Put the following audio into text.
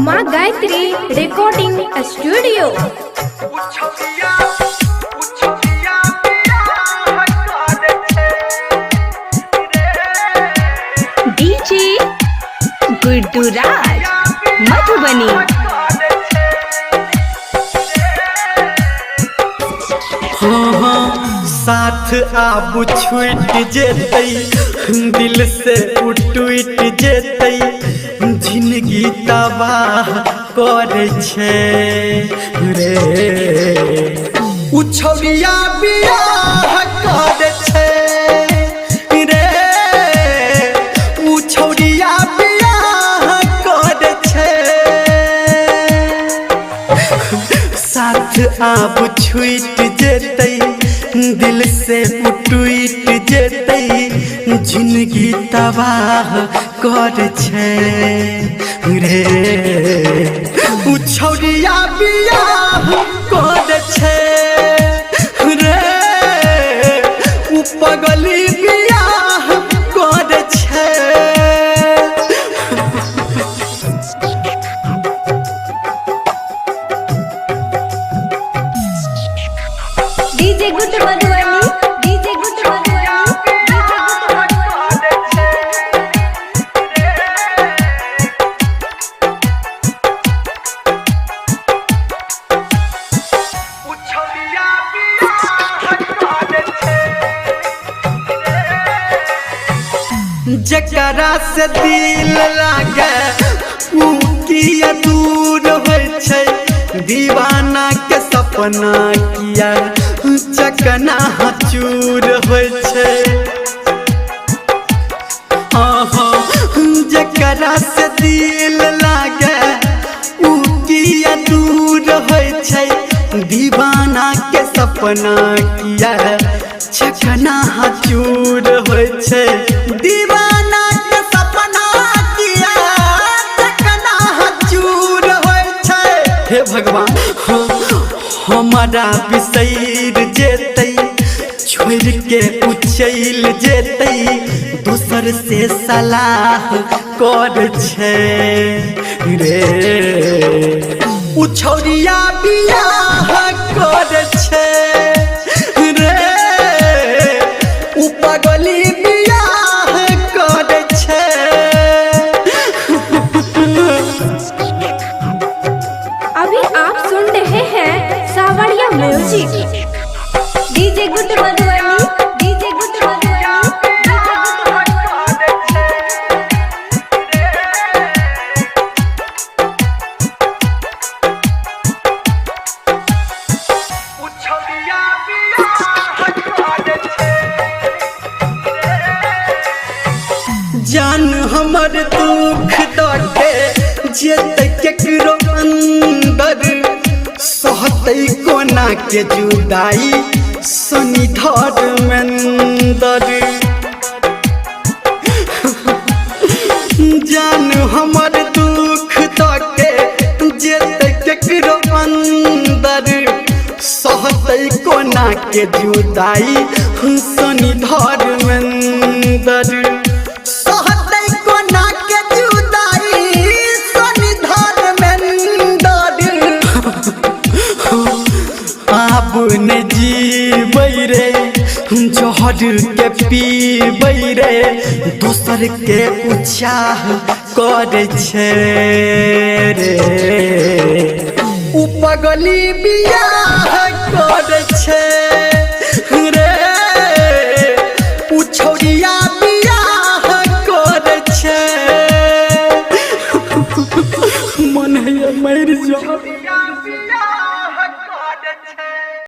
माँ Gayatri recording studio. DJ Guddu Raj Madhubani. हाँ हाँ, साथ आब छूट जेतै, दिल से टूट जेतै, जिंदगी तबाह करै छै रे। उछलिया बियाह करै छै रे, उछलिया बियाह करै छै। साथ आब छूट जेतै, दिल से टूट जेतै, जिंदगी तबाह कर छै रे। उछौरिया बियाह कर छै रे, उ पगली बियाह कर छै। DJ Guddu Madhubani, DJ Guddu Madhubani, DJ Guddu Madhubani. जकरा से दिल लागे उ किया दूर होइ छै, दीवाना के सपना किया चकना चूर होइ छै। हाँ, जकरा से दिल लागे उ किया दूर होइ छै, दीवाना के सपना किया चकना चूर होइ छै। दीवाना के सपना किया चकना चूर होइ छै। हे भगवान, हमारा बिसैर जेतै, छोड़ के उचैल जेतै, दोसर से सलाह कर छै रे। उछौरिया बियाह कर छै रे, उ पगली बियाह कर छै। अभी आप सुन रहे हैं Sawariya music. DJ Guddu Madhubani, DJ Guddu Madhubani, DJ Guddu Madhubani. जान हमर दुख दके जेतै केकरो अंदर, सहतै कोना के जुदाई सनी धर्मेंदर। जान हमर दुख दके जेतै केकरो अंदर, सहतै कोना के जुदाई सनी धर्मेंदर। सहतै कोना के जुदाई सनी धर्मेंदर। आब ने जीबै रे, जहर के पीबै रे, दोसर के उत्साह करै छै रे। उ पगली बियाह करै छै रे, उ छौरिया बियाह करै छै। मन हैया मरि जाउ।